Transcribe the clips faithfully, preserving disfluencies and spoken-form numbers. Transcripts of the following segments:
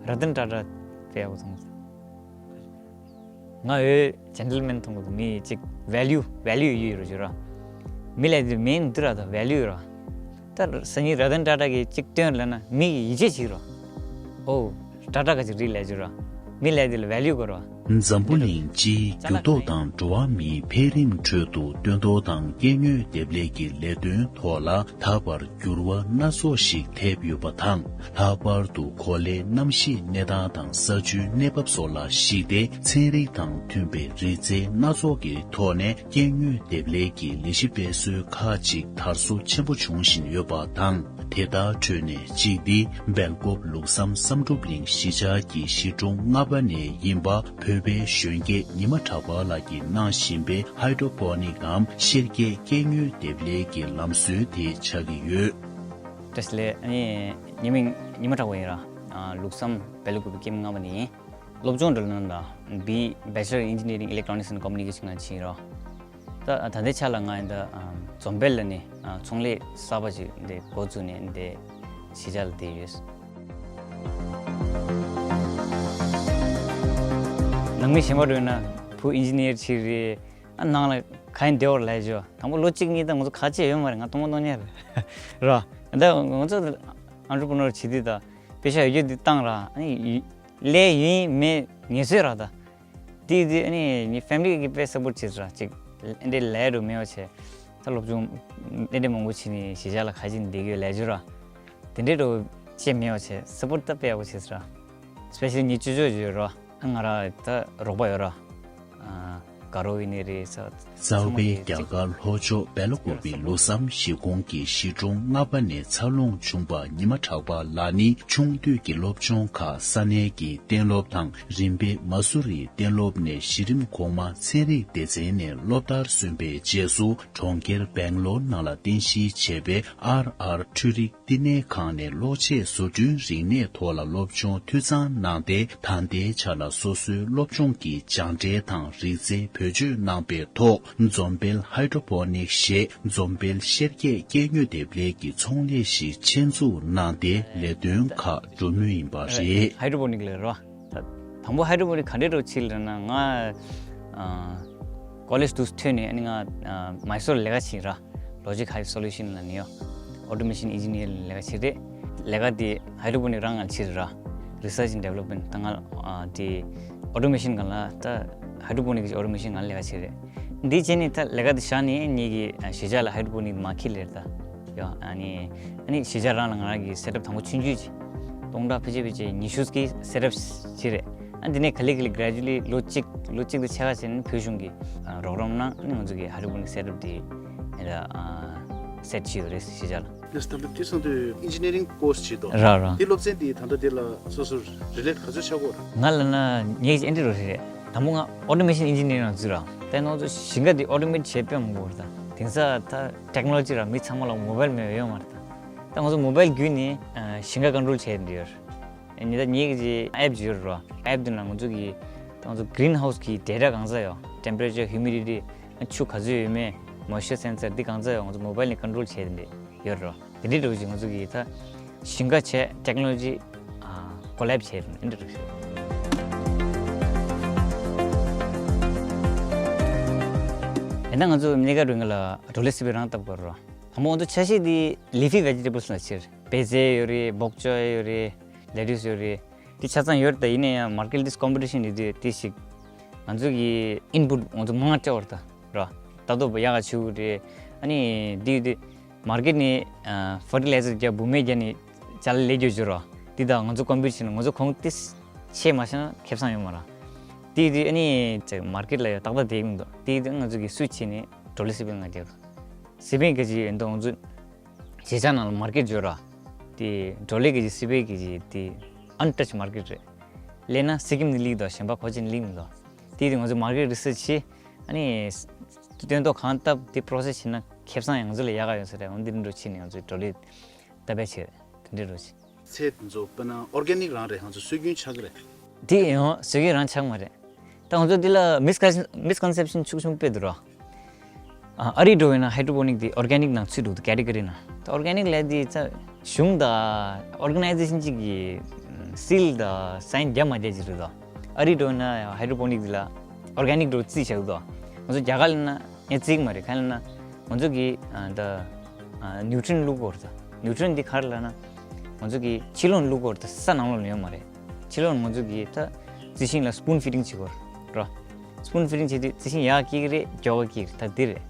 ར་དན་ཊ་ཊ་དཔེ་ཡག་པོ་མཐོང་སོང་། ང་འོས་ཇེན་ཊལ་མེན་མཐོང་གི་འདུག་མི་གཅིག་ཝེ་ལུ་ཝེ་ལུ་ཡོད་རོ་ཞུ་ར། མི་ལས་དེ་མེན་འདི་ར་ད་ཝེ་ལུ་ཡོད་ར། ད་སང་ཉིན་ར་དན་ཊ་ཊ་གིས་གཅིག་སྟོན་ལབ་ན་མི་གིས་ཡིད་ཆེས་བྱེད་རོ། ཨོ། ཊ་ཊ་ག་ཅིག་རེད་ལབ་ཞུ་ར། མི་ལས་དེ་ལ་ཝེ་ལུ་དགོས་རོ། འཛམ་བུ་གླིང་སྤྱིའི་འགྱུར་ལྡོག་དང་འགྲོ་བ་མིའི་འཕེལ་རིམ་ཁྲོད་དུ་སྟོན་ཐོག་དང་སྐྱེ་དངོས་འདེབས་ལས་ཀྱི་ལས་དོན་ཐོག་ལ་ད་བར་འགྱུར་བ་སྣ་ཚོགས་ཤིག་ཐེབས་ཡོད་པ་དང་། ལྷག་པར་དུ་གོ་ལའི་གནམ་གཤིས་གནས་སྟངས་དང་ས་ཆུའི་གནས་བབ་སོགས་ལ་གཞིགས་ཏེ། ཚན་རིག་དང་མཐུན་པའི་རིག་རྩལ་སྣ་ཚོགས་ཀྱི་ཐོག་ནས་སྐྱེ་དངོས་འདེབས་ལས་ཀྱི་ལས་གཞི་སྤེལ་སྲོལ་ཁག་ཅིག་དར་སོ་ཆེན་པོ་འབྱུང་བཞིན་ཡོད་པ་དང་། དེ་དག་ཁྲོད་ནས་གཅིག་འདི་སྦེལ་ཀོབ་ལུགས་བསམ་བསམ་གྲུབ་གླིང་གཞིས་ཆགས་ཀྱི་གཞིས་གྲོང་ལྔ་པ་ནས་ཡིན་པ། བོད་པའི་གཞོན་སྐྱེས་ཉི་མ་གྲགས་པ་ལགས་ཀྱིས་གནང་བཞིན་པའི་ཧའི་ཌོ་པོ་ནིག་གམ་ཤེལ་སྐྱེས་སྐྱེ་དངོས་འདེབས་ལས་ཀྱི་ལམ་སྲོལ་དེ་ཆགས་ཀྱི་ཡོད། བཀྲ་ཤིས་བདེ་ལེགས། ཨ་ནི་ངའི་མིང་ཉི་མ་གྲགས་པ་ཡིན་ར། ཨ། ལུགས་བསམ་སྦེལ་ཀོབ་ཀྱི་ཀེམ་ལྔ་པ་ནས་ཡིན། སློབ་སྦྱོང་འགྲོ་ལ་ན་ད་བི་Bachelor Engineering Electronics and Communication ང་ཕྱིན་རོ། ད་ད་ལྟའི་ཆ་ལ་ང་ཡིན་ད་འཛོམས་དཔལ་ལ་ནི་ཚོང་ལས་གསར་པ་ཞིག་འདི་འགོ་བཙུགས་ནས་འདི་གཞིས་ཆགས་ལ་བསྡད་ཡོད། ནང་མི་གཞན་པ་འགྲོ་ན་བུ་ཨིན་ཇི་ནི་ཡར་ཆགས་རེད། ཨ་ནང་ལ་ག་ཡིན་བདེ་བར་ལས་ཞོ། དང་པོ་ལོ་གཅིག་གཉིས་ད་ང་ཚོ་ག་ཅི་ཡོད་མ་རེད། ང་སྟོང་པ་སྟོང་ཉར་རོ། ད་ང་ཚོ་ཨན་ཊར་པི་རི་ནོར་བྱེད་དུས་ད་པེ་ཤ་ཡོད་རྒྱུ་འདི་བཏང་ར། ཨ་ནི་ལས་ཡིན་མེད་ངེས་སོས་ར་ད། དེ་དེ་ཨ་ནི་ངའི་ཕེ་མི་ལི་གིས་དཔེ་སཔོར་ཊི་བྱེད་ར། ཅིག་ཨེ་འདྲའི་ལས་རུ་མེད་པ་བྱས། ད་སློབ་སྦྱོང་ཨེ་འདྲའི་མང་པོ་བྱས་ནས་གཞིས་ཆགས་ལ་ཁ་ཅིག་འདི་གའི་ལས་བྱོས་ར། དེ་འདྲའི་རུ་ཅེས་མེད་པ་བྱས་སཔོར་ཊི་ད་དཔེ་ཡག་པོ་བྱས་ར། སི་པེ་ཤལ་ལི་ངའི་ཅོ་ཅོ་ཡོད་ར། ང་ར་ད་རོགས་པ་ཡོད་ར། དགའ་རོགས་ཡིན་ནི་རེད་ས། རྩ་བའི་རྒྱ་གར་ལྷོ་ཕྱོགས་སྦེལ་ཀོབ་པའི་ལུགས་བསམ་གཞིས་ཁོངས་ཀྱི་གཞིས་གྲོང་ལྔ་པ་ནས་འཚར་ལོངས་བྱུང་པ་ཉི་མ་གྲགས་པ་ལགས་ནི། ཆུང་དུས་ཀྱི་སློབ་སྦྱོང་ཁག་ས་གནས་ཀྱི་གཏན་སློབ་དང་རིམ་པས་མ་སུ་རིའི་གཏན་སློབ་ནས་གཞི་རིམ་གོང་མ་ཚན་རིག་སྡེ་ཚན་ནས་སློབ་མཐར་སོན་པའི་རྗེས་སུ། གྲོང་ཁྱེར་སྦེང་ལོར་ནང་ལ་རྟེན་གཞི་བྱས་པའི་ཨར་ཨར་འཕྲུལ་རིག་བསྟི་གནས་ཁང་ནས་གློག་ཆས་བཟོ་སྐྲུན་རིག་གནས་ཐོག་ལ་སློབ་སྦྱོང་འཐུས་ཚང་གནང་སྟེ། ད་ལྟའི་ཆ་ལ་སོ་སོའི་སློབ་སྦྱོང་གི་སྦྱངས་འབྲས་དང་རིག་རྩལ་བེད་སྤྱོད་གནང་པའི་ཐོག་འཛོམས་དཔལ་ཧའི་ཌོ་པོ་ནིག་ཞེས་འཛོམས་དཔལ་ཤེལ་སྐྱེས་སྐྱེ་དངོས་འདེབས་ལས་ཀྱི་ཚོང་ལས་ཤིག་ཆེད་འཛུགས་གནང་སྟེ། ལས་དོན་ཁག་འགྲོ་མུས་ཡིན་པ་རེད། ཧའི་ཌོ་པོ་ནིག་ལ་རོ། ད་དང་པོ་ཧའི་ཌོ་པོ་ནིག་ག་འདྲའི་རོ་ཕྱིན་ལབ་ན། ང་ཨ་ཀོ་ལེཇ་དུ་ཐོན་ནས་ཨ་ནི་ང་ཨ་མའི་སོར་ལས་ཀ་བྱེད་ར། Logic Hive Solution ལ་ནི་ཡོད། Automation Engineer ལ་ལས་ཀ་བྱེད་རེད། ལས་ཀ་དེ་ཧའི་ཌོ་པོ་ནིག་རང་ང་ལ་བྱེད་ར། Research and Development ད་ང་ཨ་དེ་Automation ག་ལ་ད་ཧའི་ཌོ་པོ་ནིག་གི་Automation ང་ལ་ལས་ཀ་བྱེད་རེད། འདི་བྱས་ནས་ད་ལས་ཀ་དེ་བཞག་ནས་ངེད་ཀྱི་ཨ་གཞིས་ཆགས་ལ་ཧའི་ཌོ་པོ་ནིག་མར་ཁེཊ་ལས་ད་ཡོད། ཨ་ནི་ཨ་ནི་གཞིས་ཆགས་རང་ལ་ང་རང་གི་སེ་ཊབ་དང་པོ་ཆུང་ཆུང་ཅིག་སྟོང་ཕྲག་ཕལ་ཆེར་ཕལ་ཆེར་ཉི་ཤུ་གི་སེ་ཊབ་ཅིག་རེད། ཨ་འདི་ནས་ག་ལེ་ག་ལེ་gradually ལོ་གཅིག་ལོ་གཅིག་དང་ཕྱེད་ཀ་ཕྱིན་བོད་གཞུང་གིས་ཨ་རོགས་རམ་གནང་། ཨ་ནི་ང་ཚོ་གི་ཧའི་ཌོ་པོ་ནིག་སེ་ཊབ་དེ་ཨ་ད་ཨ་སེ་ཊི་བྱས་ཡོད་རེད་གཞིས་ཆགས་ལ། ལགས་སོ། ད་ལྟ་དེ་སོང་དུས་ཨིན་ཇི་ནི་ཡ་རིང་ཀོར་སི་བྱེད་དོ། ར་ར། དེ་སློབ་ཚན་དེ་ད་ལྟ་དེ་ལ་སོ་སོར་རི་ལེཊ་ག་ཚོད་ཆགས་ཀྱི་ཡོད་རེད། ང་ལབ་ན་ངས་ཨེ་འདྲ་རོ་རེད། དང་པོ་ང་Automation Engineering ནང་འཛུལ་ར། ད་ང་ཚོ་ཞིང་ཁ་དེ་ཨོ་ཊོ་མེཊ་བྱེད་དཔེ་མང་པོ་རེད། ད་དེང་སང་ད་ཊེག་ནོ་ལོ་ཇི་ར་མི་ཚང་མ་ལ་མོ་བྷལ་མེད་པ་ཡོད་མ་རེད། ད་ད་ང་ཚོ་མོ་བྷལ་བརྒྱུད་ནས་ཨ་ཞིང་ཁ་ཀོན་ཊོལ་བྱས་ཡོད་རེད། ཨ་ནི་ད་ངེད་ཀྱི་ཨེབ་ཅིག་ཡོད་རེད་ར། ཨེབ་དེ་ནང་ང་ཚོ་གི་ད་ང་ཚོ་གི་རིན་ཧའུ་སི་གི་ཌེ་ཊ་གང་ཚང་ཡོད། Temperature, humidity ཆུ་ག་ཚོད་ཡོད་མེད། Moisture sensor འདི་གང་ཚང་ཡོད། ང་ཚོ་མོ་བྷལ་ནས་ཀོན་ཊོལ་བྱས་ཏེ་ཡོད་རེད། དེ་འདྲའི་འདྲ་བོ་ཞིག་ང་ཚོ་གིས་ད་ཞིང་ཁ་བྱས་ཊེག་ནོ་ལོ་ཇི་ཨ་ཀོ་ལེབ་བྱས་ཏེ་འདི་འདྲ་བོ་ཞིག་ཡིན་ན་ང་ཚོ་གནས་སྐབས་རིང་ལ་བྲོ་ལེབ་སི་པན་རང་བཏབ་དགོས་རེད། དང་པོ་ང་ཚོ་ཆ་ཤས་འདི་ལི་ཕི་ཝེ་ཇི་ཊེ་བལ་སི་ལ་ཕྱིར། པད་ཚལ་ཡོད་རེད། སྦོག་ཅོག་ཡོད་རེད། ལེ་ཊུས་ཡོད་རེད། དེ་ཆ་ཚང་ཡོད་རེད། ད་ཡིན་ན་ཡང་མར་ཀེཊ་དེ་ཀོམ་པི་ཊི་ཤན་ཡོད་དུས་དེ་ཞིག་ང་ཚོ་གི་ཨིན་པུཊ་ང་ཚོ་མང་སྤྲད་པ་རེད་ད་ར། ལྟ་རྟོག་ཡག་ག་བྱེད་དགོས་རེད། ཨ་ནི་དེ་དེ་མར་ཀེཊ་ནས་ཨ་ཕར་ཊི་ལའི་ཛར་རྒྱག་འབུ་མེ་རྒྱག་ནས་ཅ་ལག་ལེན་རྒྱུ་བྱེད་ར། དེ་ད་ང་ཚོ་ཀོམ་པི་ཊི་ཤན་ང་ཚོ་གོང་དེ་ཆེ་མ་བཞག་ན་ཁེ་བཟང་ཡོད་མ་རེད། དེ་དེ་ཨ་ནི་ཅིག་མར་ཀེཊ་ལ་ཡང་ཏག་ཏག་བསྡད་ཀྱི་མི་འདུག་དེ་དེ་ང་ཚོ་གི་སུའིཆ་བྱས་ནས་བྲོ་ལེབ་སི་པན་ང་རྒྱག་ར། སི་པན་ག་ཅིག་ཡིན་དུས་ང་ཚོ་གཞིས་ཆགས་ནང་ལ་མར་ཀེཊ་ཡོད་ར། དེ་བྲོ་ལེབ་ཀྱི་སི་པན་གྱི་དེ་ཨན་ཊཆ་མར་ཀེཊ་རེད། སླེབས་ན་སི་ཀིམ་ནས་སླེབས་འདུག་གཞན་པ་ཁོ་ཅིག་ནས་སླེབས་མི་འདུག་དེ་དེ་ང་ཚོ་མར་ཀེཊ་རི་སར་ཆི་བྱས། ཨ་ནི་སྟོན་ཐོག་གང་བཏབ་དེ་པོ་རོ་སེ་སི་བྱས་ན་ཁེ་བཟང་ཡང་ང་ཚོ་ལ་ཡག་ག་ཡོད་ས་རེད། འོ་འདི་འདྲ་བྱས་ནས་ང་ཚོ་བྲོ་ལེབ་བཏབ་པ་བྱས་རེད། དེ་འདྲ་རེད། ཚལ་དེ་ཚོ་དཔེར་ན་ཨོར་གེ་ནིག་རང་རེད། ང་ཚོ་སྲོལ་རྒྱུན་ཆགས་ཀྱི་རེད། དེ་ཡང་སྲོལ་རྒྱུན་རང་ཆགས་མ་རེད། ད་ང་ཚོ་འདི་ལ་མིས་ཀོན་མིས་ཀོན་སེབ་ཤན་ཆུང་ཆུང་དཔེ་འདུག་ར། ཨ་ཨ་རི་འགྲོ་བས་ན་ཧའི་ཌོ་པོ་ནིག་དེ་ཨོར་གེ་ནིག་ནང་ཚུད་འདུག་ཀེ་ཊི་གོ་རི་ནང་། ད་ཨོར་གེ་ནིག་ལབ་དེ་ད་གཞུང་དང་ཨོར་ག་ནའི་ཛེ་ཤན་གཅིག་གིས་ སིལ་དང་སའིན་རྒྱབ་མ་བསྡད་ཅིག་རེད་དོ། ཨ་རི་འགྲོ་ན་ཧའི་ཌོ་པོ་ནིག་འདི་ལ་ཨོར་གྷ་ནིག་འགྲོ་རྩིས་བྱ་གི་དོ། ང་ཚོ་རྒྱ་གར་ལ་ན་ངས་རྩིས་མ་རེད། གང་ལ་ན་ང་ཚོ་གི་ད་ནིའུ་ཊི་རན་བླུག་དགོས་རེད། ད་ནིའུ་ཊི་རན་འདི་ག་རེ་ལབ་ན་ང་ཚོ་གི་ཕྱི་ལོགས་ནས་བླུག་དགོས་རེད། ད་ས་ནང་ལོགས་ལ་ཡོད་མ་རེད། ཕྱི་ལོགས་ནས་ང་ཚོ་གི་ད་རྩི་ཤིང་ལ་སི་པུན་ཕི་ཌིང་བྱེད་དགོས་རེད། སི་པུན་ཕི་ཌིང་བྱེད་དུས་རྩི་ཤིང་ཡར་སྐྱེ་གི་རེད། མགྱོགས་པ་སྐྱེ་གི་རེད། ད་འདི་རེད།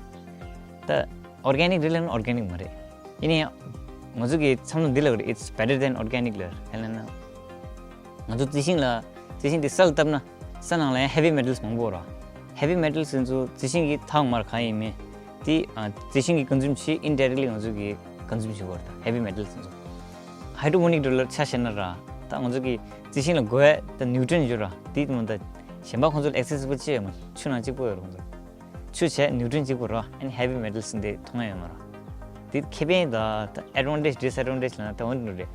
ད་ཨོར་གྷ་ནིག་རེད་ལབ་ན་ཨོར་གྷ་ནིག་མ་རེད། ཡིན་ན་ཡང་ང་ཚོ་གི་མཚམས་མཚམས་འདི་ལབ་ཀྱི་རེད། It's better than organic ལབ་ཡིན་ན། ང་ཚོ་རྩི་ཤིང་ལ་རྩི་ཤིང་དེ་སར་བཏབ་ན་ས་ནང་ལ་ཡང་ཧེ་བི་མེ་ཊལ་མང་པོ་ར། ཧེ་བི་མེ་ཊལ་ཟེར་ཚོ་རྩི་ཤིང་གི་ཐག་མར་གང་ཡིན་མིན་དེ་རྩི་ཤིང་གི་ཀོན་སུམ་བྱེད། ཨིན་ཌའི་རེག་ལི་ང་ཚོ་གི་ཀོན་སུམ་བྱེད་དགོས་རེད། ད་ཧེ་བི་མེ་ཊལ་ཟེར་ཚོ་ཧའི་ཌོ་པོ་ནིག་འགྲོ་ལ་ཆ་བཞག་ན་ར། ད་ང་ཚོ་གི་རྩི་ཤིང་ལ་དགོས་ཡ་ད་ནིའུ་ཊི་རན་ཡོད་ར། དེ་མ་ད་གཞན་པ་ཁོང་ཚོ་ལ་ཨེག་སེ་སི་བལ་ཅི་ཡོད་མ། ཆུ་ནང་གཅིག་པོ་ཡོད་ར། ཁོང་ཚོ་ཆུ་བྱས་ནིའུ་ཊི་རན་གཅིག་པོ་ར། ཨ་ནི་ཧེ་བི་མེ་ཊལ་ཟེར་དེ་མཐོང་ཡ་ཡོད་མ་ར། དེ་ཁེ་ཕན་ད་ད་ཨེ་ཌ་ཝན་ཊེཇ་ཌིས་ཨེ་ཌ་ཝན་ཊེཇ་ལབ་ན་ད་འོན་ཏེ་རེད།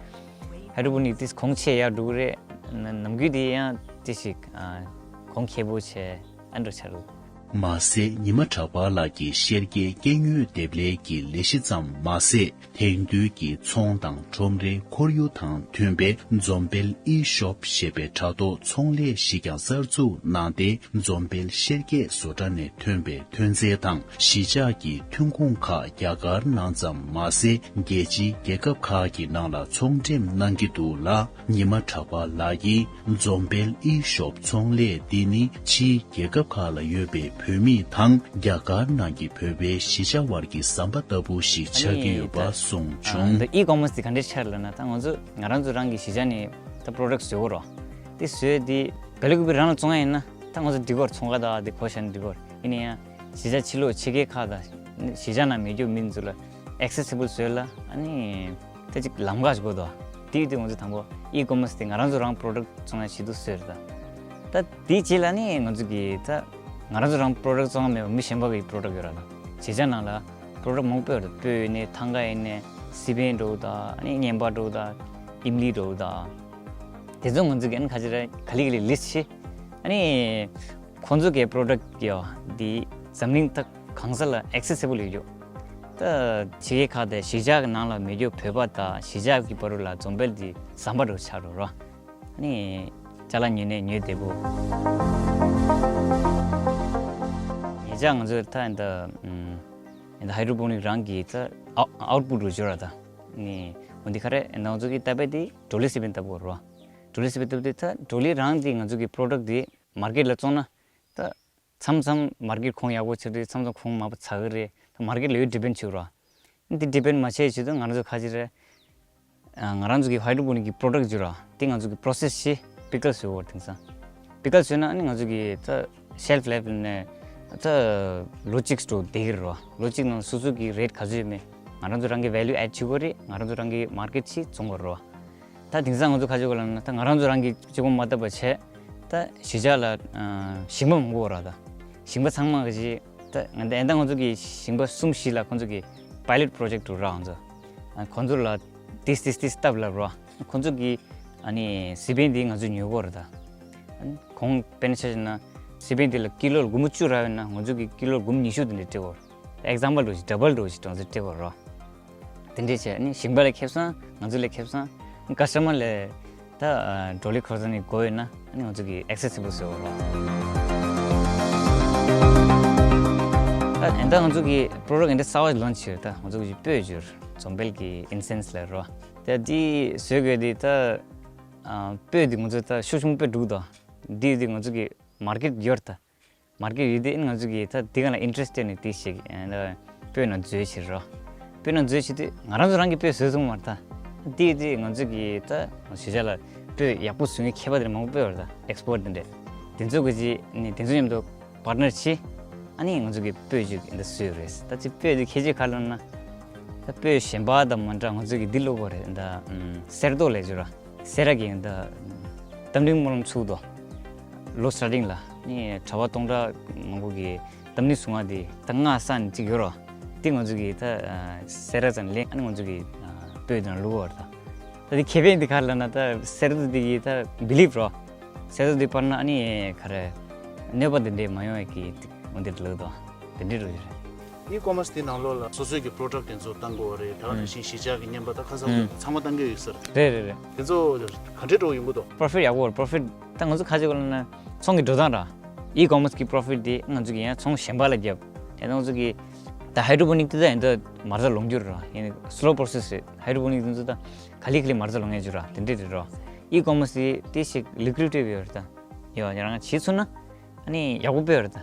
ཧའི་ཌོ་པོ་ནིག་དེ་གོང་ཆེ་ཡར་འགྲོ་གི་རེད། ན་ནམ་རྒྱུན་དེ་ཡང་དེ་ཞིག་ཨ་གོང་ཁེ་པོ་ཆེ་ཨ་འགྲོ་ཆགས་འདུག་མ་ཟད་ཉི་མ་གྲགས་པ་ལགས་ཀྱི་ཤེར་སྐྱེས་སྐྱེ་དངོས་འདེབས་ལས་ཀྱི་ལས་གཞི་ཙམ་མ་ཟད། དེང་དུས་ཀྱི་ཚོང་དང་ཁྲོམ་རའི་ཁོར་ཡུག་དང་མཐུན་པའི་འཛོམས་དཔལ་ཨི་ཤོབ་ཞེས་པའི་དྲ་ཐོག་ཚོང་ལས་ཤིག་ཀྱང་གསར་འཛུགས་གནང་སྟེ། འཛོམས་དཔལ་ཤེར་སྐྱེས་བཟོ་གྲྭ་ནས་ཐོན་པའི་ཐོན་རྫས་དང་གཞིས་ཆགས་ཀྱི་ཐོན་ཁུངས་ཁག་རྒྱ་གར་ནང་ཙམ་མ་ཟད། རྒྱལ་སྤྱིའི་རྒྱལ་ཁབ་ཁག་གི་ནང་ལ་ཚོང་འགྲེམས་གནང་གི་འདུག་ལ། ཉི་མ་གྲགས་པ་ལགས་ཀྱིས་འཛོམས་དཔལ་ཨི་ཤོབ་ཚོང་ལས་འདི་ནི་ཕྱིའི་རྒྱལ་ཁབ་ཁག་ལ་ཡོད་པའི་བོད་མི་དང་རྒྱ་གར་ནང་གི་བོད་པའི་གཞིས་ཆགས་བར་གྱི་ཟམ་པ་ལྟ་བུ་ཞིག་ཆགས་ཀྱི་ཡོད་པ་གསུངས་བྱུང་། ཨི་ཀོ་མར་སི་དེ་ག་འདྲས་ཆགས་ལབ་ན། ད་ང་ཚོ་ང་རང་ཚོ་རང་གི་གཞིས་ཆགས་ནས་ད་པོ་རོ་ཌག་བཟོ་གི་རོ། དེ་བཟོས་དེ་ག་ལེ་གུ་པི་རང་ལ་བཙོང་ཡ་ཡིན་ན་ད་ང་ཚོ་འགྲིག་གི་རེད། ཚོང་ཁང་དང་དེ་གོ་བཞག་ན་འགྲིག་གི་རེད། ཡིན་ན་ཡང་གཞིས་ཆགས་ཕྱི་ལོགས་ཕྱི་རྒྱལ་ཁག་དང་གཞིས་ཆགས་ནང་མེད་རྒྱུ་མི་ཚོ་ལ་ཨེག་སེ་སི་བལ་བཟོས་ལ་ཨ་ནི། ད་ཅིག་ལམ་ཁ་ཞིག་དགོས་དོ། དེའི་དུས་ང་ཚོ་དང་པོ་ཨི་ཀོ་མར་སི་དེ་ང་རང་ཚོ་རང་པོ་རོ་ཌག་བཙོང་ཡ་ཆེད་དུ་བཟོས་རེད། ད་ད་དེའི་རྗེས་ལ་ནི་ང་ཚོ་གི་ད་ང་རང་ཚོ་རང་པོ་རོ་ཌག་བཙོང་ཡ་མེད་པ་མི་གཞན་པ་གི་པོ་རོ་ཌག་ཡོད་ར། ད་གཞིས་ཆགས་ནང་ལ་པོ་རོ་ཌག་མང་པོ་ཡོད་རེད། སྤོས་ཡིན་ནའི་ཐང་ག་ཡིན་ནའི་སི་པན་འདྲ་བོ་དང་ཨ་ནི་རྔན་པ་འདྲ་བོ་དང་ཨིམ་ལི་འདྲ་བོ་དང་། དེ་ཚོ་ང་ཚོ་གི་ཨ་ནི་ཁ་ཅིག་ར་ག་ལེ་ག་ལེ་ལིས་ཊི་བྱས། ཨ་ནི་ཁོང་ཚོ་གི་པོ་རོ་ཌག་ཡོད་དེ་འཛམ་གླིང་ད་གང་ས་ལ་ཨེག་སེ་སི་བལ་ཡོད་རྒྱུ། ད་ཕྱི་རྒྱལ་ཁག་དང་གཞིས་ཆགས་ཀྱི་ནང་ལ་མེད་རྒྱུ། བོད་པ་དང་གཞིས་ཆགས་ཀྱི་བར་དུ་ལ་འཛོམས་དཔལ་འདི་ཟམ་པ་འདྲ་བོ་ཆགས་འགྲོ་རོ། ཨ་ནི་ཅ་ལག་ཉོས་ནས་ཉོས་བདེ་པོ། ཉེ་ཆར་ང་ཚོས་ད་ཨ་ནི་ད་ཨ་ནི་ད་ཧའི་ཌོ་པོ་ནིག་རང་གི་ད་ཨའུ་ཨའུ་ཊི་པུཊ་འདྲ་བོ་འབྱོར་ར། ད་ཨ་ནི་འོ་འདི་ག་རེ་ང་ཚོ་གི་ད་པད་དེ་ཌོ་ལི་སི་པན་ལྟ་བུ་རོ། ཌོ་ལི་སི་པན་ལྟ་བུ་དེ་ད་ཌོ་ལི་རང་དེ་ང་ཚོ་གི་པོ་རོ་ཌག་དེ་མར་ཀེཊ་ལ་བཙོང་ན་ད་མཚམས་མཚམས་མར་ཀེཊ་གོང་ཡག་པོ་ཆགས་རེད། མཚམས་མཚམས་གོང་མང་པོ་ཆག་གི་རེད། ད་མར་ཀེཊ་ལ་ཡོད་ཌི་པེན་ཌི་བྱེད་ར། འདི་ཌི་པེན་ཌི་མ་བྱས་ཆེད་དུ་ང་རང་ཚོ་ཁ་ཅིག་རེད། ང་རང་ཚོ་གི་ཧའི་ཌོ་པོ་ནིག་གི་པོ་རོ་ཌག་བརྗོད་ར་དེ་ང་ཚོ་གི་པོ་རོ་སེ་སི་བྱེད། པི་ཀལ་བཟོ་བར་དེང་སང་། པི་ཀལ་བཟོས་ན་ཨ་ནི་ང་ཚོ་གི་ད་ཤེལ་ཕི་ལའིཕ་ནས་ད་ལོ་གཅིག་འགྲོ་བསྡད་ཀྱི་རེད་བ། ལོ་གཅིག་ནང་སོ་སོ་གི་རེཊ་ག་ཚོད་ཡོད་མེད་ང་རང་ཚོ་རང་གི་ཝེ་ལུ་ཨེཌ་བྱེད་དགོས་རེད། ང་རང་ཚོ་རང་གི་མར་ཀེཊ་ཆེད་བཙོང་དགོས་རེད་བ། ད་དེང་སང་ང་ཚོ་ག་ཚོད་གོ་ལབ་ན་ད་ང་རང་ཚོ་རང་གི་གཅིག་པོ་མ་བཏབ་པ་བྱས། ད་གཞིས་ཆགས་ལ་ཨ་ཞིང་པ་མང་པོ་ཡོད་ར། ད་ཞིང་པ་ཚང་མ་གི་ཅིག་ད་ང་ད་ཨེ་ད་ང་ཚོ་གི་ཞིང་པ་གསུམ་བཞི་ལ་ཁོང་ཚོ་གི་པའི་ལེཊ་པོ་རོ་ཇེཀཊ་འདུག་ར། ང་ཚོ་ཨ་ཁོང་ཚོ་ལ་ཏིས་ཏིས་ཏིས་བཏབ་ལབ་ར། ཁོང་ཚོ་གི་ཨ་ནི་སི་པན་འདི་ང་ཚོས་ཉོ་གི་ཡོད་རེད། ད་ཨ་ནི་གོང་དཔེར་ན་ཆ་བཞག་ན་སི་པན་འདི་ལ་ཀི་ལོ་ལ་སྒོར་མོ་བཅུ་རག་ཡོད་ན་ང་ཚོ་གི་ཀི་ལོ་ལ་སྒོར་མོ་ཉི་ཤུ་དེ་འདྲ་སྤྲད་དགོས་རེད། ཨེག་ཛམ་པལ་འདྲ་བོ་ཞིག་ཌ་བལ་འདྲ་བོ་ཞིག་གྲངས་ཚད་སྤྲད་དགོས་རེད། དེ་འདྲས་བྱས་ནི་ཞིང་པ་ལ་ཁེ་བཟང་། ང་ཚོ་ལ་ཁེ་བཟང་། ཀ་སི་ཊ་མར་ལ་ད་ཌོ་ལི་ཁོ་རང་ཚོ་ནི་དགོས་ཡོད་ན་ནི་ང་ཚོ་གི་ཨེག་སེ་སི་བལ་བཟོས་ཡོད་རེད། ད་ཨེ་ད་ང་ཚོ་གི་པོ་རོ་ཌག་ཨེ་འདྲ་གསར་པ་ཞིག་ལོན་ཆི་ཡོད། ད་ང་ཚོ་གི་སྤོས་བརྗོད་འཛོམས་དཔལ་གི་ཨིན་སེན་སི་ལབ་རེད། ད་འདི་བཟོས་དགོས་དེ་ད་སྤོས་འདི་ང་ཚོ་ད་ཤུགས་ཆུང་སྤོས་འདུག་ད་འདི་འདི་ང་ཚོ་གི་མར་ཀེཊ་ཡོད་ད། མར་ཀེཊ་ཡོད་དེ་ང་ཚོ་གིས་ད་འདི་ག་ལ་ཨིན་ཊི་རེ་སི་ཊེཌ་ནི་དེ་ཞིག་སྤོས་ནང་འཛུལ་ཕྱིར་རོ། སྤོས་ནང་འཛུལ་ཕྱིར་དུས་ང་རང་ཚོ་རང་གི་སྤོས་བཟོས་སོང་མ་རེད་ད། དེ་དེ་ང་ཚོ་གིས་ད་གཞིས་ཆགས་ལ་སྤོས་ཡག་པོ་བཟོ་མཁན་མཁས་པ་དེ་འདྲ་མང་པོ་ཡོད་རེད་ད། ཨེག་སི་པོཊ་དེ་འདྲ། དེ་ཚོ་གི་ཅི་ནི་དེ་ཚོ་མཉམ་དུ་པར་ཊི་ནར་བྱས། ཨ་ནི་ང་ཚོ་གི་སྤོས་ཅིག་འདི་བཟོས་ཡོད་རེད། ད་ཅི་སྤོས་དེ་ཁྱད་ཆོས་ག་རེ་ལབ་ན། ད་སྤོས་གཞན་པ་དང་མ་འདྲ་ང་ཚོ་གི་འདི་བླུག་དགོས་རེད་ད། གསེར་མདོག་ལབ་ཀྱི་ར། སེ་ར་གི་ད་གཏམ་གླེང་སྨོན་ལམ་ཚུགས་དོ། ལོ་སི་ཊར་ཊིང་ལ་ནི་གྲྭ་པ་སྟོང་ཕྲག་མང་པོ་གི་གཏམ་གླེང་གསུང་བ་དེ་ད་ལྔ་ས་ནས་གཅིག་ཡོད་རོ། དེ་ང་ཚོ་གི་ད་སེ་ར་ཙམ་ལེན། ཨ་ནི་ང་ཚོ་གི་སྤོས་དང་བླུག་བར་ད། ད་དེ་ཁེ་ཕན་དེ་ག་རེ་ལབ་ན། ད་གསེར་མདོག་དེ་གི་ད་བི་ལིབ་རོ། གསེར་མདོག་དེ་སྤར་ན་ཨ་ནི་ག་རེ་གནོད་པ་དེ་འདྲས་མ་ཡོང་བའི་གི་འོ་འདིར་ལོས་དོ། དེ་འདྲས་རོ་ཡོད་རེད། ཨི་ཀོ་མར་སི་དེ་ནང་ལོགས་ལ་སོ་སོའི་གི་པོ་རོ་ཌག་ཊི་དེ་ཚོ་བཏང་དགོས་པ་རེད། ད་ག་ནང་བཞིན་གཞིས་ཆགས་ཀྱི་བརྙན་པར་ད་ཁ་སང་ཚང་མ་བཏང་གི་ཡོད་ས་རེད། རེད་རེད་རེད། དེ་ཚོ་ག་འདྲས་འགྲོ་ཡོང་གི་འདུག་པོ་རོ་ཕིཊ་ཡག་པོ་རེད། པོ་རོ་ཕིཊ་ད་ང་ཚོ་ག་རེ་བྱེད་དགོས་ལབ་ན་ཚོང་གི་འགྲོ་སྟངས་ར། ཨི་ཀོ་མར་སི་གི་པོ་རོ་ཕིཊ་དེ་ང་ཚོ་གི་ཡང་ཚོང་གཞན་པ་ལ་བརྒྱབ། དེ་ང་ཚོ་གི་ད་ཧའི་ཌོ་པོ་ནིག་དེ་ད་ཡིན་ད་མ་རྩ་ལོངས་རྒྱུ་ར། ཡིན་སི་ལོ་པོ་རོ་སེ་སི་རེད། ཧའི་ཌོ་པོ་ནིག་དེ་ཚོ་ད་ག་ལེ་ག་ལེ་མ་རྩ་ལོངས་ཡོང་རྒྱུ་ར། དེ་འདྲས་རེད་ར། ཨི་ཀོ་མར་སི་དེ་ཞིག་ལུ་ཀ་རེ་ཊིབ་ཡོད་རེད། ད་ཡོད་ང་རང་བྱེད་ཚུགས་ན། ཨ་ནི་ཡག་པོ་དཔེ་ཡོད་རེད་ད།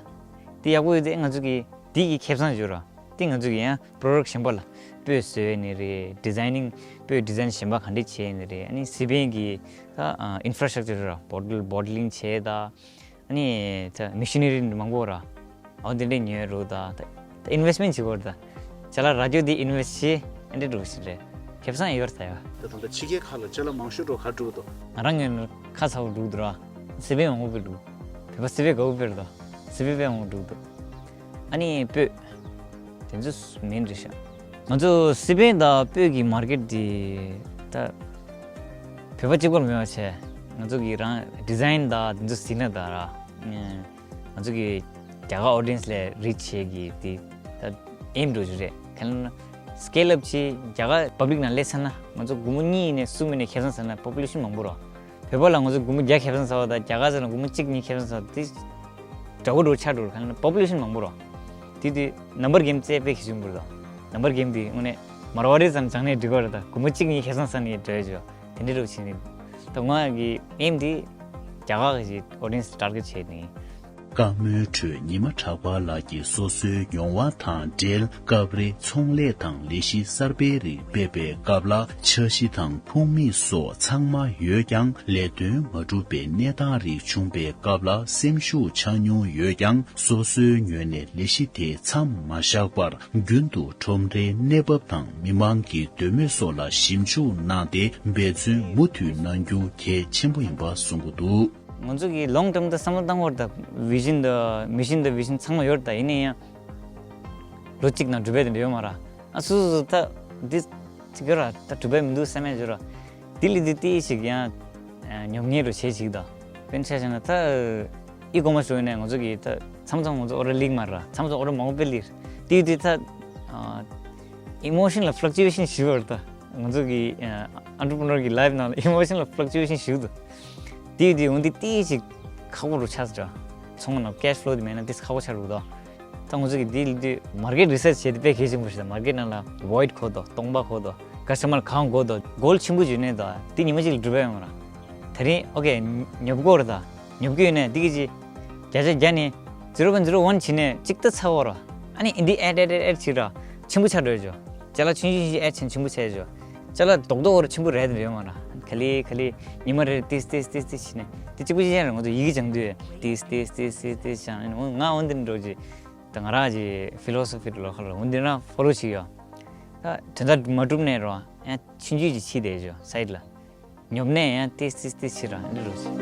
དེ་ཡག་པོ་ཡོད་དེ་ང་ཚོ་གི་དེ་གི་ཁེ་བཟང་ཡོད་ར། དེ་ང་ཚོ་གི་ཡང་པོ་རོ་ཌག་ཊི་གཞན་པ་ལ་སྤོས་བཟོས་ནི་རེད། ཌི་ཛའི་ནིང་སྤོས་ཌི་ཛའིན་གཞན་པ་ག་འདྲས་བྱས་ནི་རེད། ཨ་ནི་སི་པན་གི་ད་ཨིན་ཕ་ར་སི་ཊག་ཅར་ར། བོ་ཊལ་བོ་ཊ་ལིང་བྱས་ད། ཨ་ནི་ད་མེ་ཤི་ནི་རི་མང་པོ་ར། འོ་དེ་འདྲས་ཉོས་རུ་ད་ད་ད་ཨིན་ཝེ་སི་མེན་ཊི་བྱེད་དགོས་རེད་ད། ཅ་ལག་རག་རྒྱུ་དེ་ཨིན་ཝེ་སི་ཊི་བྱེད། ཨ་འདྲས་འགྲོ་བཞིན་རེད། ཁེ་བཟང་ཡོད་རེད་ད་ཡ། ད་ད་ད་ཕྱི་རྒྱལ་ཁག་ལ་ཅ་ལག་མང་ཤོས་འགྲོ་ག་འགྲོ་འདུག་ང་རང་ངོས་ནས་ཁ་ཚ་པོ་འགྲོ་འདུག་ར། སི་པན་མང་པོ་དཔེ་འགྲོ། བོད་པ་སི་པན་དགའ་པོ་དཔེ་རེད་ད། སི་པན་དཔེ་མང་པོ་འགྲོ་འདུག་ཨ་ནི་སྤོས། དེ་ཚོ་མིན་རེད་ཤག་ང་ཚོ་སི་པན་དང་སྤོས་ཀྱི་མར་ཀེཊ་དེ་ད་བོད་པ་གཅིག་པོར་མེད་པ་བྱས། ང་ཚོ་གི་རང་ཌི་ཛའིན་དང་དེ་ཚོ་གཟིགས་ན་ད་ར། ང་ཚོ་གི་རྒྱ་གར་ཨོ་ཌི་ཡེན་སི་ལ་རིཆ་བྱེད་ཀྱི་དེ་ད་ཨེམ་འགྲོ་རྒྱུ་རེད། ག་ལབ་ན་སི་ཀེལ་ཨབ་བྱེད། རྒྱ་གར་པབ་ལིག་ནང་སླེབས་ཚར་ན་ང་ཚོ་སྒོར་མོ་གཉིས་ནས་གསུམ་ནས་ཁེ་བཟང་ཟ་ན་པོ་པུ་ལེ་ཤན་མང་པོ་ར། བོད་པ་ལ་ང་ཚོ་སྒོར་མོ་བརྒྱ་ཁེ་བཟང་ཟ་བ་དང་རྒྱ་གར་ཟེར་ན་སྒོར་མོ་གཅིག་གཉིས་ཁེ་བཟང་ཟ་བ་དེ་འདྲ་པོ་འདྲ་པོ་ཆགས་འགྲོ་ར། ག་ལབ་ན་པོ་པུ་ལེ་ཤན་མང་པོ་ར། དེ་དུས་ནམ་བར་གེམ་རྩེ་དཔེ་གལ་ཆེན་པོ་རེད་ད། ནམ་བར་གེམ་དེ་དངོས་གནས་མར་ཝ་རི་ཙམ་སྦྱངས་ནས་འགྲིག་གི་རེད་ད། སྒོར་མོ་གཅིག་གཉིས་ཁེ་བཟང་ཟ་ནས་འགྲོ་ཡ་ཅིག་ཡོད། དེ་འདྲ་འདྲ་པོ་བྱས་ནས་ད་ང་གི་ཨེམ་དེ་རྒྱ་གར་གྱི་ཨོ་ཌི་ཡེན་སི་ཊར་གེཊ་བྱས་ནས། བཀའ་མོལ་ཁྲོད་ཉི་མ་གྲགས་པ་ལགས་ཀྱིས་སོ་སོའི་མྱོང་བ་དང་འབྲེལ། སྐབས་རེ་ཚོང་ལས་དང་ལས་གཞི་གསར་སྤེལ་རིགས་སྤེལ་བའི་སྐབས་ལ་འཆར་གཞི་དང་ཕུགས་དམིགས་སོགས་ཚང་མ་ཡོད་ཀྱང་ལས་དོན་མ་འགྲུབ་པའི་གནས་སྟངས་རིགས་བྱུང་པའི་སྐབས་ལ་སེམས་ཤུགས་ཆག་མྱོང་ཡོད་ཀྱང་སོ་སོའི་ངོས་ནས་ལས་གཞི་དེ་མཚམས་མ་བཞག་པར་རྒྱུན་དུ་ཁྲོམ་རའི་གནས་བབ་དང་མི་མང་གི་འདོད་མོས་སོགས་ལ་ཞིབ་འཇུག་གནང་སྟེ་འབད་བརྩོན་མུ་མཐུད་གནང་རྒྱུ་གལ་ཆེན་པོ་ཡིན་པ་གསུང་གི་འདུག་ང་ཚོ་གི་ལོང་ཊརམ་ད་བསམ་བློ་བཏང་བར་ད་བི་ཞན་ད་མི་ཤན་ད་བི་ཞན་ཚང་མ་ཡོད་ད། ཡིན་ན་ཡང་ལོ་གཅིག་ནང་གྲུབ་པ་དེ་འདྲ་ཡོད་མ་ར། ཨ་སོ་སོ་སོ་ད་འདི་ཅིག་ཡོད་ར། ད་གྲུབ་པ་མི་འདུག་བསམ་ཡ་ཡོད་ར། དེ་ལས་དེ་ཏི་ཞིག་ཡང་ཉོབ་ཉེས་རུ་བྱེད་ཅིག་ད། དཔེར་ན་ཆ་བཞག་ན་ད་ཨི་ཀོ་མར་སི་ཡོད་ན་ང་ཚོ་གི་ད་མཚམས་མཚམས་ང་ཚོ་ཨོ་ཌར་ལིག་མ་ར། མཚམས་མཚམས་ཨོ་ཌར་མང་པོ་དཔེ་ལིར། དེ་དེ་ད་ཨི་མོ་ཤན་ལ་ཕླག་ཅུ་ཨེ་ཤན་ཞིག་ཡོད་ར། ད་ང་ཚོ་གི་ཨན་ཊར་པི་རི་ནར་གི་ལའིཕ་ནང་ལ་ཨི་མོ་ཤན་ལ་ཕླག་ཅུ་ཨེ་ཤན་ཞིག་འདུག་དེ་དེ་འོན་ཏེ་ཏི་ཞིག་ཁག་པོ་རུ་ཆགས་ཟེར། ཚོང་ནང་ཀེཤ་ཕ་ལོ་དེ་མེད་ན་ཏི་ཁག་པོ་ཆགས་རུ་དོ། ད་ང་ཚོ་གི་དེ་ལ་དུས་མར་ཀེཊ་རི་སར་ཆི་བྱེད་དེ་དཔེ་གལ་ཆེན་པོ་ཞིག་དང་། མར་ཀེཊ་ནང་ལ་བོའིཌ་གོ་དོ། སྟོང་པ་གོ་དོ། ཀ་སི་ཊ་མར་གང་གོ་དོ། གོལ་ཆེན་པོ་བརྗོད་ནས་དོ། དེ་ཉི་མ་གཅིག་ལ་གྲུབ་པ་ཡོང་ར། དེ་རིང་ཨོ་ཁེ་ཉོབ་གོ་ར། ད་ཉོབ་གི་ཡོད་ནས་དེ་གི་ཅི་བརྒྱ་ཆ་བརྒྱ་ནས་ཛི་རོ་པོའིན་ཊི་ཛི་རོ་ཝན་བྱེད་ནས་གཅིག་ད་ཚ་བོ་ར། ཨ་ནི་ཨིན་དི་ཨེཌ་ཨེཌ་ཨེཌ་ཨེཌ་བྱེད་ར། ཆེན་པོ་ཆགས་འགྲོ་ཡོད་ཅོ། ཅ་ལག་ཆུང་ཆུང་ཞིག་ཨེཌ་བྱས་ཆེན་པོ་ཆགས་ཡོད་ཅོ། ཅ་ལག་རྡོག་རྡོག་ར་ཆེན་པོ་རེད་དེ་ཡོད་མ་ར། ག་ལེ་ག་ལེ་ཉི་མ་རེར་ཏིས་ཏིས་ཏིས་ཏིས་བྱས་ནས་དེ་གཅིག་པུ་ཅི་ཅན་ར། ང་ཚོ་ཡི་གེ་སྦྱང་དུས་ཏིས་ཏིས་ཏིས་ཏིས་ཏིས་བྱས་ནས་ང་འོན་ཏེ་འགྲོ་ཅི། ད་ང་རང་གི་ཕི་ལོ་སོ་ཕི་ལོ་ཁ་ལ་འོན་ཏེ་རང་ཕོ་ལོ་བྱེད་ཡོད། ད་དོན་དག་མ་གྲུབ་ནས་རོ་ཡང་ཆུང་ཆུང་ཅིག་ཕྱིས་བསྡད་ཡོད་སའིཌ་ལ། ཉོབ་ནས་ཡང་ཏིས་ཏིས་ཏིས་ཕྱིས་ར་འདི་རུ་ཕྱིས།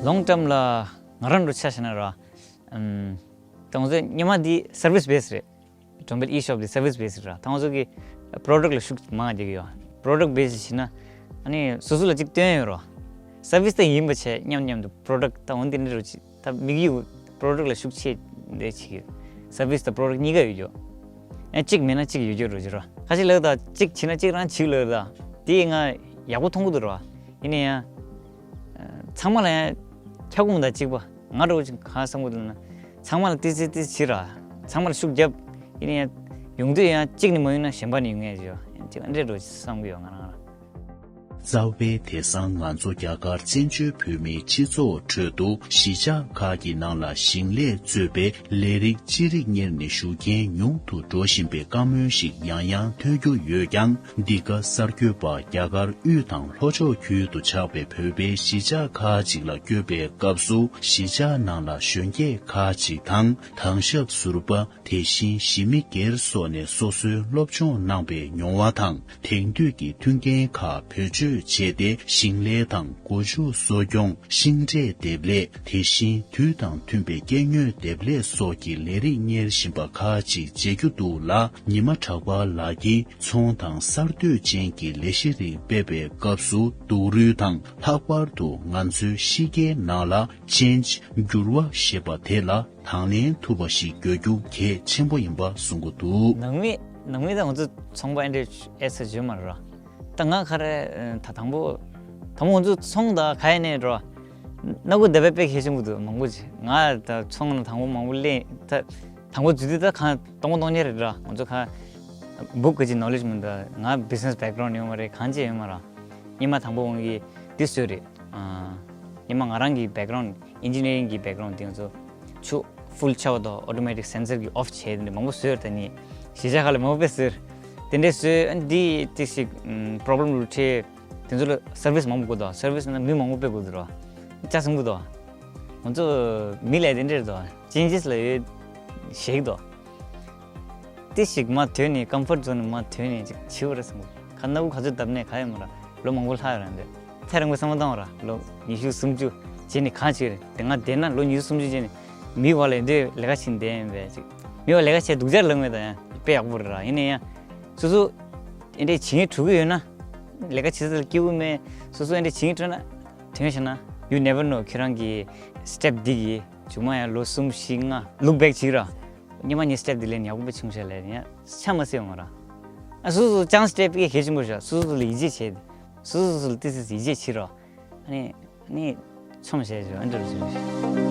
ལོང་ཊརམ་ལ་ང་རང་འགྲོ་ཆ་ཤ་ན་ར། ཨམ། ད་ང་ཚོ་སྔོན་མ་འདི་སར་ཝིས་བེ་སི་རེད། གྲོང་པའི་ཨི་ཤོབ་འདི་སར་ཝིས་བེ་སི་རེད་ར། ད་ང་ཚོ་གི་པོ་རོ་ཌག་ཊི་ལ་ཤུགས་མང་རྒྱག་གི་ཡོད། པོ་རོ་ཌག་ཊི་བེ་སི་བྱས་ན་ཨ་ནི་སོ་སོ་ལ་གཅིག་བཏོན་ཡོད་རོ། སར་ཝིས་ད་ཡིན་པ་བྱས་མཉམ་མཉམ་དུ་པོ་རོ་ཌག་ཊི་ད་འོན་ཏེ་འདི་རུ་ཕྱིས། ད་དམིགས་ཡུལ་པོ་རོ་ཌག་ཊི་ལ་ཤུགས་ཆེ་འདྲ་བྱེད་ཀྱི་ཡོད། སར་ཝིས་དང་པོ་རོ་ཌག་ཊི་གཉིས་ཀ་ཡོད་རྒྱུ། ཡང་གཅིག་མེད་ན་གཅིག་ཡོད་རྒྱུ་རུ་བྱེད་རོགས། ཁ་ཅིག་ལབ་ད་གཅིག་བྱེད་ན་གཅིག་རང་བྱེད་ལབ་ད། དེ་ང་ཡག་པོ་མཐོང་གི་འདུག་རོ། ཡིན་ན་ཡང་། ཚང་མ་ལ་ཡང་ཁྱབ་ཁོངས་དང་གཅིག་པ། ང་འདྲ་བོ་ཅིག་གང་བསམ་གི་འདུག་ན། ཚང་མ་ལ་ཏིས་ཏིས་ཏིས་བྱེད་ར། ཚང་མ་ལ་ཤུགས་རྒྱབ། ཡིན་ན་ཡང་ཡོང་དུས་ཡང་གཅིག་ནི་མ་ཡོང་ན་གཞན་པ་ནི་ཡོང་ངེས་ཡོད། ཡང་གཅིག་ཨ་འདྲས་འདྲ་བོ་ཅིག་བསམ་གི་ཡོད་ང་རང་རང་། རྩ་བའི་དེང་སང་ང་ཚོ་རྒྱ་གར་བཙན་བྱོལ་བོད་མིའི་སྤྱི་ཚོགས་ཁྲོད་དུ་གཞིས་ཆགས་ཁག་གི་ནང་ལ་ཞིང་ལས་གཙོས་པའི་ལས་རིགས་ཅི་རིགས་གཉེར་ནས་བཞུགས་མཁན་ཉུང་དུ་འགྲོ་བཞིན་པའི་བཀའ་མོལ་ཞིག་ཡང་ཡང་ཐོས་རྒྱུ་ཡོད་ཀྱང་། འདི་ག་གསར་འགོད་པ་རྒྱ་གར་དབུས་དང་ལྷོ་ཕྱོགས་ཁུལ་དུ་ཆགས་པའི་བོད་པའི་གཞིས་ཆགས་ཁག་ཅིག་ལ་བསྐྱོད་པའི་སྐབས་སུ་གཞིས་ཆགས་ནང་ལ་གཞོན་སྐྱེས་ཁག་ཅིག་དང་དྭང་ཞབས་ཟུར་པ། དེ་བཞིན་གཞིས་མི་སྒེར་སོགས་ནས་སོ་སོའི་སློབ་སྦྱོང་གནང་པའི་མྱོང་བ་དང་དེང་དུས་ཀྱི་མཐུན་རྐྱེན་ཁག་བེད་སྤྱོད་ བྱས་ཏེ་ཞིང་ལས་དང་སྒོ་ཕྱུགས་གསོ་སྐྱོང་། ཤིང་འབྲས་འདེབས་ལས། དེ་བཞིན་དུས་དང་མཐུན་པའི་སྐྱེ་དངོས་འདེབས་ལས་སོགས་ཀྱི་ལས་རིགས་གཉེར་བཞིན་པ་ཁག་ཅིག་མཇལ་རྒྱུ་འདུག་ལ། ཉི་མ་གྲགས་པ་ལགས་ཀྱིས་ཚོང་དང་གསར་གཏོད་ཅན་གྱི་ལས་གཞི་རིགས་སྤེལ་བའི་སྐབས་སུ་སྡུག་རུས་དང་། ལྷག་པར་དུ་ང་ཚོའི་གཤིས་ཀའི་ནང་ལ་change འགྱུར་བ་ཞེས་པ་དེ་ལ་དང་ལེན་ཐུབ་པ་ཞིག་དགོས་རྒྱུ་གལ་ཆེན་པོ་ཡིན་པ་གསུང་གི་འདུག། ནང་མི་ནང་མི་དང་ང་ཚོ་ཚོང་པ་ཨེ་འདྲས་ཨེ་ས་བརྗོད་མ་རེད་ར། ད་ང་ག་རེ་ད་དང་པོ་དང་པོ་ང་ཚོ་ཚོང་ད་ག་ཡེ་ནས་ར། སྣ་ཁུག་ད་བེ་པེ་ཁེ་ཆེན་པོ་འདུག་མང་པོ་ཅིག་ང་ད་ཚོང་ལ་དང་པོ་མང་པོ་ལེན་ད་དང་པོ་འཛུལ་དུས་ད་གང་སྟོང་པ་སྟོང་ཉེ་རེད་ར། ང་ཚོ་ག་book གི་knowledge མི་འདུག་ང་business background ཡོད་མ་རེད། གང་ཅི་ཡོད་མ་ར། ཉི་མ་དང་པོ་འོང་གི་འདི་བཟོས་རེད། ཉི་མ་ང་རང་གི་background engineering གི་background དེ་ཚོ་ཆུ་full ཆགས་དང་automatic sensor གི་off བྱས་དེ་འདྲ་མང་པོ་བཟོས་རེད། ད་ནི་གཞིས་ཆགས་ཁག་ལ་མང་པོ་དཔེ་བཟོས་རེད། དེ་འདྲས་བཟོས་ཨ་འདི་ཏི་ཞིག་problem རུ་ཁྲེ་དེ་ཚོ་ལ་service མང་པོ་དགོས་དང་service ན་མི་མང་པོ་དཔེ་དགོས་དུ་ར། ཅག་སུང་གི་དང་ང་ཚོ་མི་ལས་དེ་འདྲས་དང་changes ལ་ཡོད་ཞེས་དང་ཏི་ཞིག་མ་ཐོན་ནས་comfort zone ནས་མ་ཐོན་ནས་ཅིག་འཆི་བ་རེད་བསམ་གི། ཁ་སྣ་བུག་ག་ཚོད་བརྡབ་ནས་ག་ཡོད་མ་ར། ལོ་མང་པོ་ལྷག་ཡོད་ར་འདི། ཐེ་རང་གི་བསམ་བློ་བཏང་བ་ར་ལོ་ཉི་ཤུ་སུམ་ཅུ་བྱས་ནས་གང་བྱེད་རེད། དེ་ང་བསྡད་ན་ལོ་ཉི་ཤུ་སུམ་ཅུ་བྱས་ནས་མི་བ་ལས་འདི་ལས་ཀ་བྱེད་བསྡད་ཡིན་པས་ཅིག་མི་བ་ལས་ཀ་བྱས་སྡུག་ཅག་ལངས་མེད་ད་ཡང་དཔེ་ཡག་པོ་རེད་ར། ཡིན་ན་ཡང་སོ་སོ་ཨེ་འདྲས་བྱེད་ངེས་གྲུ་གི་ཡོད་ན་ལས་ཀ་བྱེད་ས་ལ་སྐྱིད་པོ་མེད། སོ་སོ་ཨེ་འདྲས་བྱེད་ངེས་གྲུ་ན་དོན་ཤེས་ན་you never know ཁྱེད་རང་གི་step འདི་གི་མཇུག་མ་ཡང་ལོ་གསུམ་བཞི་ལྔ་look back བྱེད་ར། སྔོན་མ་ངའི་step འདི་ལས་ཡག་པོ་བྱུང་ཤག་ལས་ཡང་ཆ་མ་སྲིད་ཡོང་ང་ར། ཨ་སོ་སོ་ཅང་step གི་གལ་ཆེན་པོ་ཤག་སོ་སོ་ལ་ཡིད་ཆེས་བྱེད། སོ་སོ་སོ་ལ་ཏི་སི་ཡིད་ཆེས་བྱེད་རོགས། ཨ་ནི་ཨ་ནི་ཆོམ་བྱས་བྱས་ཨ་འདྲ་རུ་བྱེད།